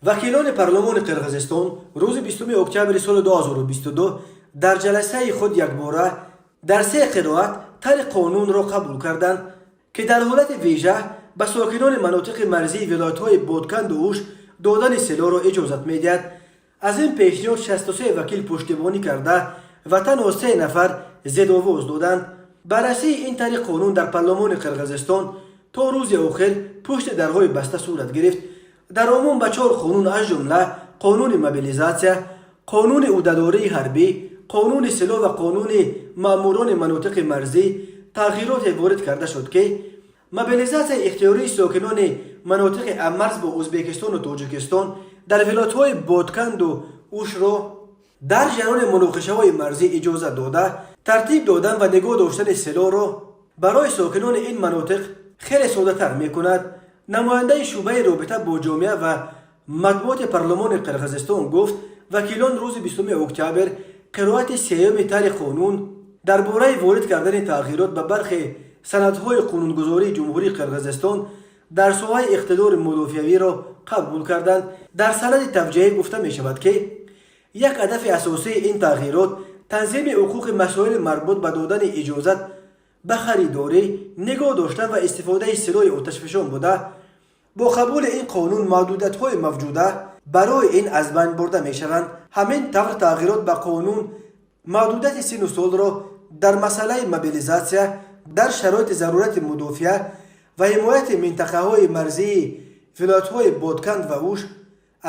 Вакилони парлумони Қирғизистон рӯзи 20 октябри соли 2022 дар ҷаласаи худ якбора дар се қироат тарҳи қонунро қабул карданд, ки дар ҳолати вижа ба сокинони манотиқи марзии вилоятҳои Ботканду Уш додани силоҳро иҷозат медиҳад. Аз ин пешниҳод 63 вакил пуштибонӣ карда ва танҳо се нафар зидовоз доданд. Баррасии ин тарҳи қонун дар парлумони Қирғизистон то рӯзи охир пушти дарҳои баста сурат гирифт. Дар умум ба чор қонун, аз ҷумла қонуни мобилизатсия, қонуни ӯҳдадории ҳарбӣ, қонуни силоҳ ва қонуни маъмурони манотиқи марзӣ тағйироте ворид карда шуд, ки мобилизатсияи ихтиёрии сокинони манотиқи ҳаммарз бо Ӯзбекистону Тоҷикистон дар вилоятҳои Ботканду Ушро дар ҷараёни муноқишаҳои марзӣ иҷозат дода, тартиб додан ва нигоҳ доштани силоҳро барои сокинони ин манотиқ хеле соддатар мекунад. Намояндаи шӯъбаи робита бо ҷомеа ва матбуоти парлумони Қирғизистон гуфт, вакилон рӯзи 20 октябр қироати сеюми тарҳи қонун дар бораи ворид кардани тағйирот ба бархе санадҳои қонунгузории Ҷумҳурии Қирғизистон дар соҳаи иқтидори мудофиавиро қабул карданд. Дар санади тавҷиҳӣ гуфта мешавад, ки як ҳадафи асосии ин тағйирот танзими ҳуқуқи масоили марбут ба додани иҷозат ба харидорӣ, нигоҳ доштан ва истифодаи силоҳи оташфишон буда, бо қабули ин қонун маҳдудиятҳои мавҷуда барои ин аз байн бурда мешаванд. Ҳамин тавр, тағйирот ба қонун маҳдудияти синну солро дар масъалаи мобилизатсия дар шароити зарурати мудофиа ва ҳимояти минтақаҳои марзии вилоятҳои Ботканд ва Уш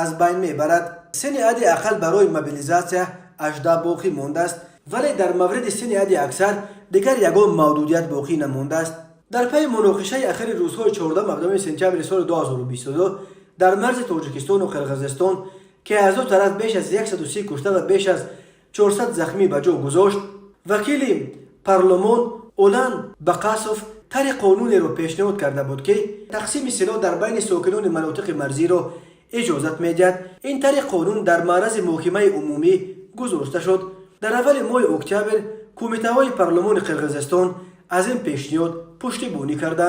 аз байн мебарад. Синни ҳадди ақал барои мобилизатсия 18 боқӣ мондааст, вале дар мавриди синни ҳадди аксар дигар ягон маҳдудият боқӣ намондааст. Дар пайи муноқишаи ахири рӯзҳои 14-17 сентябри соли 2022 дар марзи Тоҷикистону Қирғизистон, ки аз ду тараф беш аз 130 кушта ва беш аз 400 захмӣ ба ҷо гузошт, вакили парлумон Улан Бақасов тарҳи қонунеро пешниҳод карда буд, ки тақсими силоҳ дар байни сокинони манотиқи марзиро иҷозат медиҳад. Ин тарҳи қонун дар маърази муҳокимаи умумӣ гузошта шуд. Дар аввали моҳи октябр кумитаҳои парлумони Қирғизистон аз ин пешниҳод пуштибонӣ карданд.